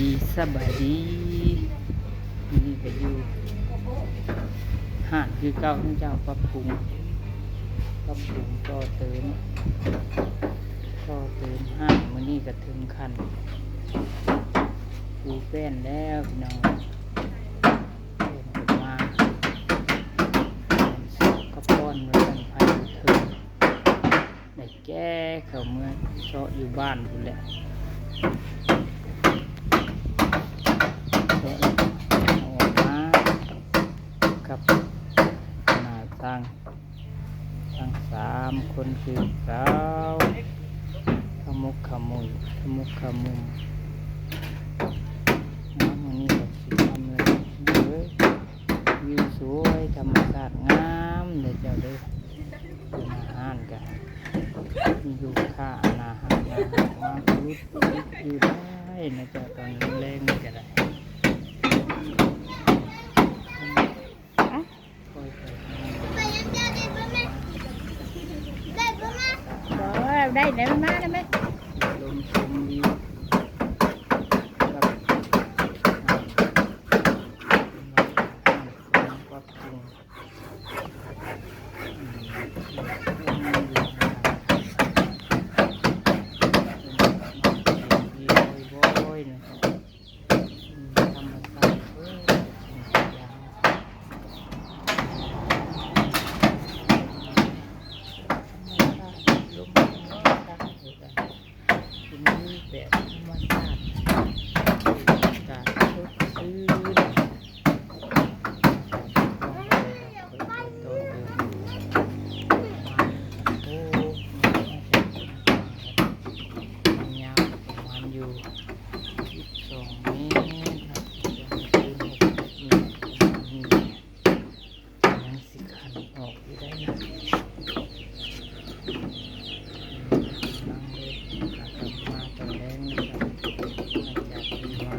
ດີ ສະບາຍດີ ມື້ນີ້ກະຢູ່ຮ້ານຄືເກົ່າເນາະເຈົ້າ ປັບປຸງ ປັບປຸງຕໍ່ເຕີມ ຕໍ່ເຕີມຮ້ານ ມື້ນີ້ກະເຖິງຂັ້ນປູແປ້ນແລ້ວພີ່ນ້ອງ ແປ້ນກະມາ ແປ້ນຊອກກັບປ້ອນວ່າຊັ້ນ ໃຜຢູ່ເທິງ ໄດ້ແກ່ເຂົ້າເມືອເຊາະຢູ່ບ້ານພຸ້ນແຫຼະ ເຊາະແລ້ວເອົາອອກມາກັບໜ້າຕ່າງ ທັງສາມຄົນຄືເກົ່າ ຂະໝຸກຂະມຸຍ ຂະໝຸກຂະມຸມ ມາມື້ນີ້ກະຊິທຳແລ້ວເດີ ວິວສວຍ ທຳມະຊາດງາມເດີເຈົ້າເດີ. ຢູ່ໜ້າຮ້ານກະມີລູກຄ້າໜ້າຮັກໜ້າຮັກມາອຸດໜູນຢູ່ຫຼາຍນະເຈົ້າ ຕອນແລງນີ້ກະໄດ້ ບໍ່ ໄດ້ແລ້ວ ມາແລ້ວແມ່ ລົມຊົມວິວ ກິນວິວແບບທຳມະຊາດ ອາກາດສົດຊື່ນ ຍາວປະມານຢູ່ສິບສອງເມດເນາະ ສິບສອງເມດ ປະມານນີ້ແຫຼະ ຍັງຊິຂັນອອກຢູ່ໄດ໋ນະ ກຳລັງເລີຍ ຫາກັບມາຕອນແລງນະ ຫຼັງຈາກທີ່ມາ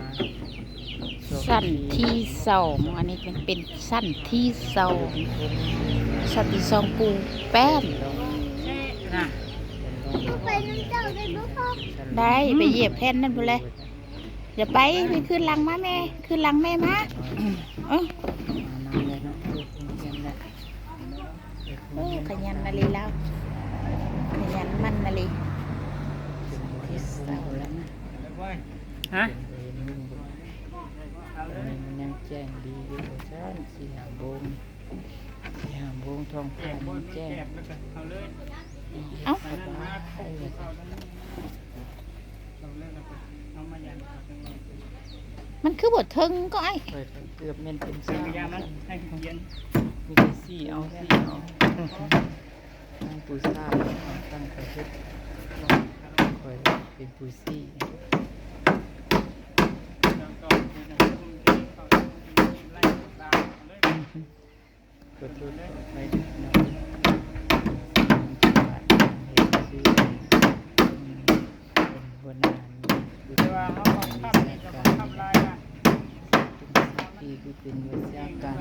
ຊັ້ນທີສອງ ອັນນີ້ເປັນ ເປັນຊັ້ນທີສອງ ຊັ້ນທີສອງປູແປ້ນ ໄດ້ ໄປຢຽບແຜ່ນນັ້ນພຸ້ນແຫຼະ. ຢ່າໄປ ໄປຄືນຫຼັງມາແມ່ ຄືນຫຼັງແມ່ມາ ເອີ ເອີ ຂະຫຍັນນະລີລາວ ຂະຫຍັນໝັ່ນນະລີ ທີ່ເຊົາແລ້ວນະ ຮະ ຍັງແຈ້ງດີຢູ່ວ່າຊັ້ນ ສີ່ຫ້າໂມງ ສີ່ຫ້າໂມງທ້ອງຟ້າຍັງແຈ້ງ ເອົ້າ ສະບາຍ. ມັນຄືບໍ່ເຖິງກໍອ້າຍ ຂ້ອຍເກືອບແມ່ນເປັນຊາວ ມີແຕ່ຊີ້ເອົາ ຊີ້ເອົາ ນາງປູຊາວ ຕັ້ງຂ້ອຍເຮັດ ຂ້ອຍເປັນຜູ້ຊີ້. ຂໍໂທດຂໍອະໄພເດີພີ່ນ້ອງເອີຍ ເຮັດຊື່ເປັນຫົວໜ້າ ແຕ່ວ່າເຮົາເຂົ້າຄ່ຳນີ້ກະບໍ່ຄ່ຳຫຼາຍນະ ເປັນສັກຄີຄືເປັນວິຊາການ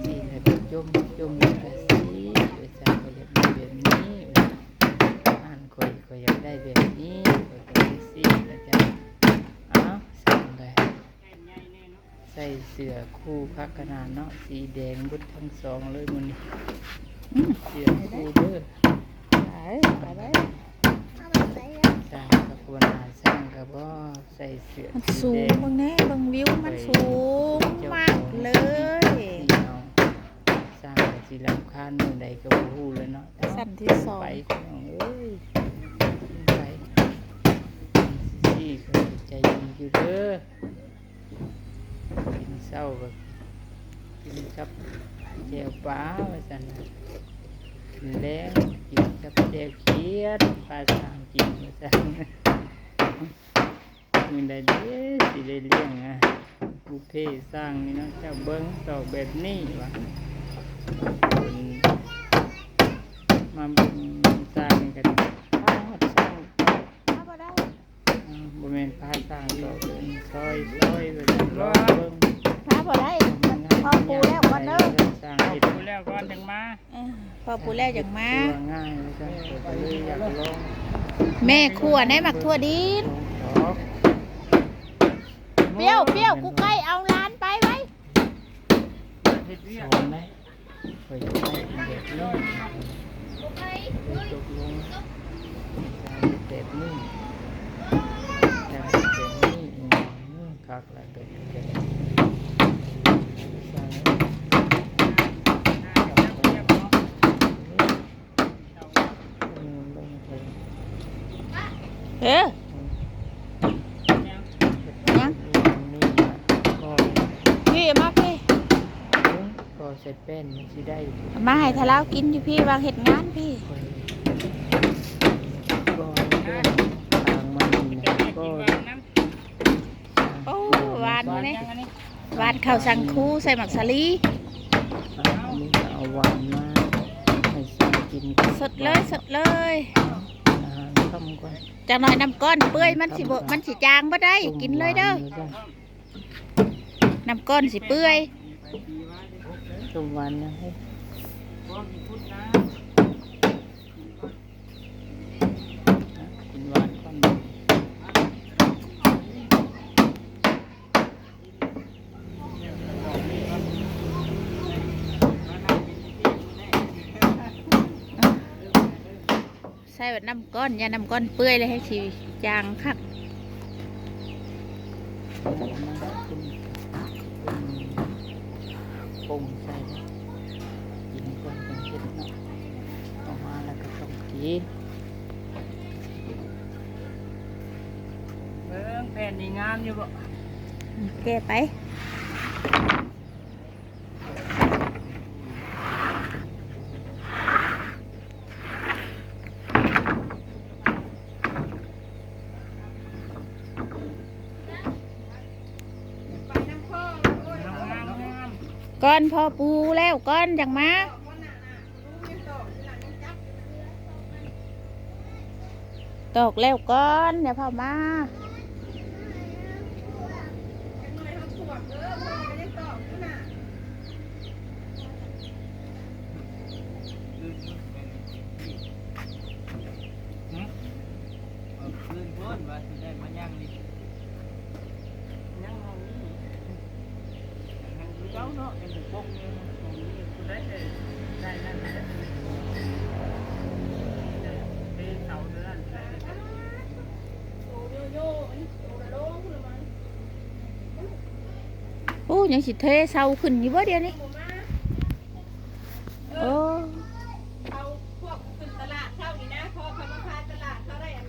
ຊີ້ແລ້ວກະຈົ່ມ ຈົ່ມແລ້ວກະຊີ້ ເອີ ຈາກກໍຢາກໄດ້ແບບນີ້ ຮ້ານຂ້ອຍ ຂ້ອຍຢາກໄດ້ແບບນີ້ ຂ້ອຍກໍເລີຍຊີ້ນະເຈົ້າ ອ້າວ ສັ່ງໄດ້. ໃສ່ເສື້ອຄູ່ຄັກຂະໜາດເນາະ ສີແດງເບິດທັງສອງເລີຍມື້ນີ້ ອືມ ເສື້ອຄູ່ເດີ ໄປ ໄປໄດ້ ຊ່າງກະຄວນຫາຊ່າງກະບໍ່ໃສ່ເສື້ອ ມັນສູງ ເບິ່ງແນ່ ເບິ່ງວິວ ມັນສູງມາກເລີຍ ຊ່າງກະຊິລຳຄານມື້ໃດກະບໍ່ຮູ້ແລ້ວເນາະ ຊັ້ນທີສອງ ໄປພີ່ນ້ອງເອີຍ ຂຶ້ນໄປ ຊີ້ ເຂົາໃຈດີຢູ່ເດີ. ກິນເຊົ້າກໍກິນກັບແຈ່ວປາວ່າຊັ້ນນະ ກິນແລງກິນກັບແຈ່ວຂຽດ ພາຊ່າງກິນວ່າຊັ້ນ ມື້ໃດເດຊິໄດ້ລ້ຽງອະ ບຸບເພຊ່າງນີ້ເນາະ ເຈົ້າເບິ່ງຕອກແບບນີ້ວ່າ ມາເບິ່ງຊ່າງນີ້ກະ ປາດ ຊ່າງ ມາບໍ່ໄດ້ ອືມ ບໍ່ແມ່ນພາຊ່າງດອກ ເອີ້ນຊອຍ ຊອຍ ວ່າຊັ້ນ ລອງເບິ່ງ ມາບໍ່ໄດ້ ພໍປູແລ້ວກ່ອນເດີ ຊ່າງເຮັດ ພໍປູແລ້ວກ່ອນຈັ່ງມາ ເອີ ພໍປູແລ້ວຈັ່ງມາ ງ່າຍວ່າຊັ້ນ ເອີ ຂ້ອຍກໍເລີຍຢາກລອງ ແມ່ຄົວແນ່ ໝາກຖົ່ວດິນ ລອງຕອກ ປຽວ ປຽວ ກູໄກ່ເອົາຫຼານໄປໄວ້ ສອນໄດ້ ຂ້ອຍຢາກໄດ້ອັນແບບນີ້ ຂ້ອຍຕົກລົງໃນການເຮັດແບບນີ້ ການເຮັດແບບນີ້ ອືມ ຄັກຫຼາຍ ແບບນີ້ ເອີ ຫຍັງ ພີ່ ມາພີ່ ກໍໃສ່ແປ້ນມັນຊິໄດ້ ມາໃຫ້ທາລາວກິນຢູ່ພີ່ ວາງເຮັດງານພີ່ ກໍເລື່ອງທາງມັນນີ້ນະ ກໍ ໂອ້ ຫວານເດ້ ຫວານເຂົ້າສັງຄູໃສ່ໝາກສາລີ ອັນນີ້ກໍເອົາຫວານມາໃຫ້ຊາກິນ ສົດເລີຍ ສົດເລີຍ ອາຫານຄ່ຳກ່ອນ ຈັກໜ້ອຍນ້ຳກ້ອນເປື່ອຍ ມັນຊິບໍ່ ມັນຊິຈາງບໍ່ໄດ້ ກິນເລີຍເດີ ນ້ຳກ້ອນຊິເປື່ອຍ ຕົ້ມຫວານນະ ກິນຫວານກ່ອນ ໃສ່ແບບນ້ຳກ້ອນ ຢ່ານ້ຳກ້ອນເປື່ອຍ ແລ້ວໃຫ້ຊິຈາງຄັກ ປົງໃສ່ ກິນກ່ອນຈັ່ງເຮັດເນາະ ເອົາມາແລ້ວກໍຕ້ອງກິນ ເບິ່ງແຜ່ນນີ້ງາມຢູ່ບໍ່ ແກະໄປ. ກ່ອນພໍ່ປູແລ້ວກ່ອນຈັ່ງມາ. ຕອກແລ້ວກ່ອນ ຢ່າເຝົ້າມາ. ໂອ້ ຍັງຊິເທເຊົາຂຶ້ນຢູ່ບໍ່ດຽວນີ້? ໂອ້ ເຂົາພວກຂຶ້ນຕະຫຼາດເຊົ້ານີ້ນະ ເພາະເຂົາມາຂາຍຕະຫຼາດ ເຂົາໄດ້ອັນ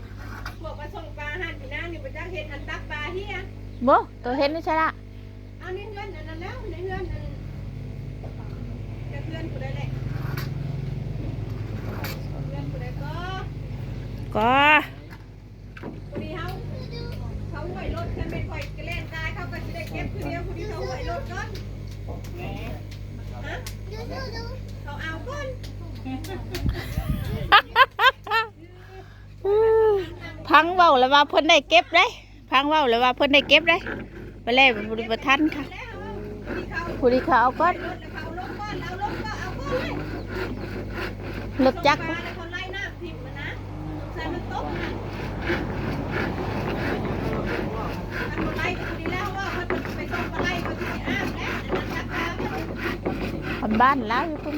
ພວກມາສົ່ງປາຫັ້ນນີ້ນະ ນີ້ບໍ່ຈັກເຮັດອັນຕັກປາເຮຍ. ບໍ່ ໂຕເຮັດນີ້ໃສລະ? ເອົາໃນເຮືອນອັນນັ້ນແລ້ວ ໃນເຮືອນອັນ ຈັກເຮືອນຜູ້ໃດແຫຼະ ເຮືອນຜູ້ໃດກໍ ກໍ ພໍດີເຮົາ ເຂົາຫ້ວຍລົດ ຄັນແມ່ນຂ້ອຍກະແລ່ນຕາຍ ເຂົາກໍຊິໄດ້ເກັບຄືດຽວ ພໍດີເຂົາຫ້ວຍລົດກ່ອນ. ຮະ? ເຂົາເອົາກ່ອນ. ພັງເວົ້າແລ້ວວ່າເພິ່ນໄດ້ເກັບເດ້ ພັງເວົ້າແລ້ວວ່າເພິ່ນໄດ້ເກັບເດ້ ໄປແລ້ວບໍ່ທັນຄ່ະ ຜູ້ທີ່ເຂົາເອົາກ່ອນ ລົດຈັກ ຄັນບ້ານລາວຢູ່ພຸ້ນ.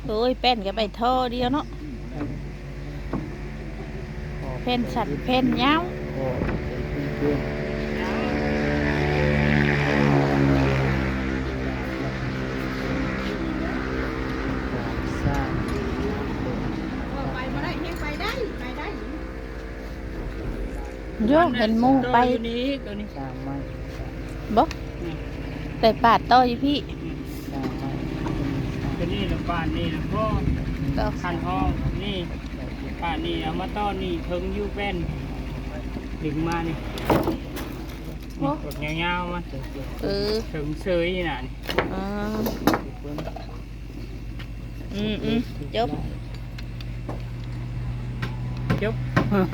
ໂອ້ຍ ແປ້ນກໍໄປທໍ່ດຽວເນາະ ແຜ່ນສັ້ນແຜ່ນຍາວ ໄປບໍ່ໄດ້ ແຮງໄປໄດ້ ໄປໄດ້. ໂຍ ເຫັນໝູ່ໄປ ຢູ່ນີ້ ຕົວນີ້ ສ້າງໃໝ່ ບໍ່ ອືມ ໄປປາດຕໍ່ຢູ່ພີ້ ອືມ ສ້າງໃໝ່ ຕົວນີ້ລະ ປາດນີ້ລະພໍ ຕໍ່ ຄັນຮອງນີ້ ປາດນີ້ເອົາມາຕໍ່ນີ້ ເທິງຢູ່ແປ້ນ ດຶງມານີ້ ໂອ້ ນີ້ກົດຍາວໆມາ ເອີ ເທິງເຊີຍນີ້ນະ ນີ້ ອໍ ອືມໆ ຈົບ ຈົບ.